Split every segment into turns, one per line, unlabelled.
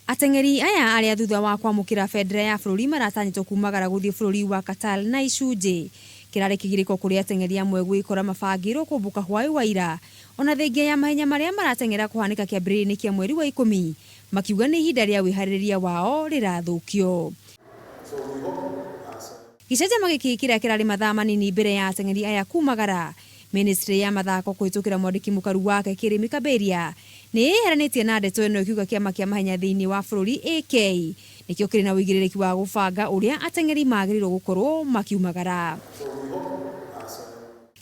Ateng'eri aya arĩa thutha wa kwamũkĩra bendera ya bũrũri maratanyĩtwo kumagara gũthiĩ bũrũri wa Qatar na icunjĩ. Kĩrarĩ kĩgirĩko kũrĩ ateng'eri amwe gwĩkora mabangĩirwo kũmbũka hwaĩ wa ira ona thengia ya mahenya marĩa marateng'era kũhanĩka kĩambĩrĩria-inĩ kĩa mweri wa ikũmi makiuga nĩ ihinda rĩa wĩharĩrĩria wao rĩrathũkio. Gĩcanjama gĩkĩ kĩrĩa kĩrarĩ mathaa manini mbere ya ateng'eri aya kumagara, Ministry ya mathako kũhĩtũkĩra mwandĩki mũkaru wake Kĩrĩmĩ Kaberia nĩ ĩyeheranĩtie na ndeto ĩno ĩkiuga kĩama kĩa mahenya thĩinĩ wa bũrũri AK nĩkĩo kĩrĩ na ũigĩrĩrĩki wa gũbanga ũrĩa ateng'eri magĩrĩirwo gũkorwo makiumagara.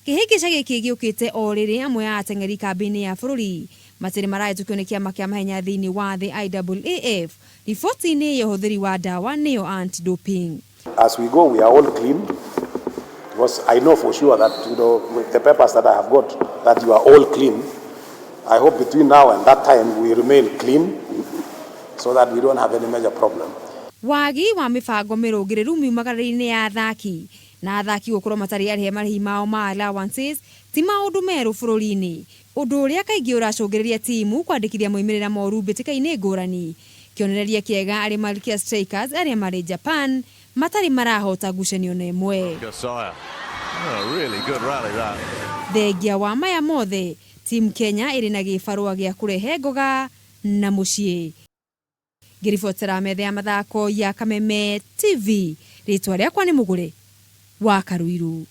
Kĩhĩngĩca gĩkĩ gĩũkĩte o rĩrĩ amwe a ateng'eri kambĩ-inĩ ya bũrũri matirĩ marahĩtũkio nĩ kĩama kĩa mahenya thĩinĩ wa thĩ IAAF riboti-inĩ ya ũhũthĩri wa ndawa nĩyo anti-doping.
As we go, we are all clean because I know for sure that with the papers that I have got that you are all clean. I hope between now and that time we remain clean so that we don't have any major problem.
Wagi wa mĩbango mĩrũngĩrĩru miumagarĩro-inĩ ya athaki na athaki gũkorwo matarĩ arĩhe marĩhi mao ma allowances ti maũndũ merũ bũrũri-inĩ, ũndũ ũrĩa kaingĩ ũracũngĩrĩria timu kwandĩkithia moimĩrĩra moru mbĩtĩka-inĩ ngũrani. Kĩonereria kĩega arĩ Malkia Strikers arĩa marĩ Japan matarĩ marahota ngucanio na ĩmwe.
Josiah. Oh, really good rally that.
Thengia wa maya mothe, Team Kenya ĩrĩ na gĩbarũa gĩa kũrehe ngoga na mũciĩ. Ngĩribotera metha ya mathako ya Kameme TV, rĩtwa rĩakwa nĩ Mũgũre wa Karuiru.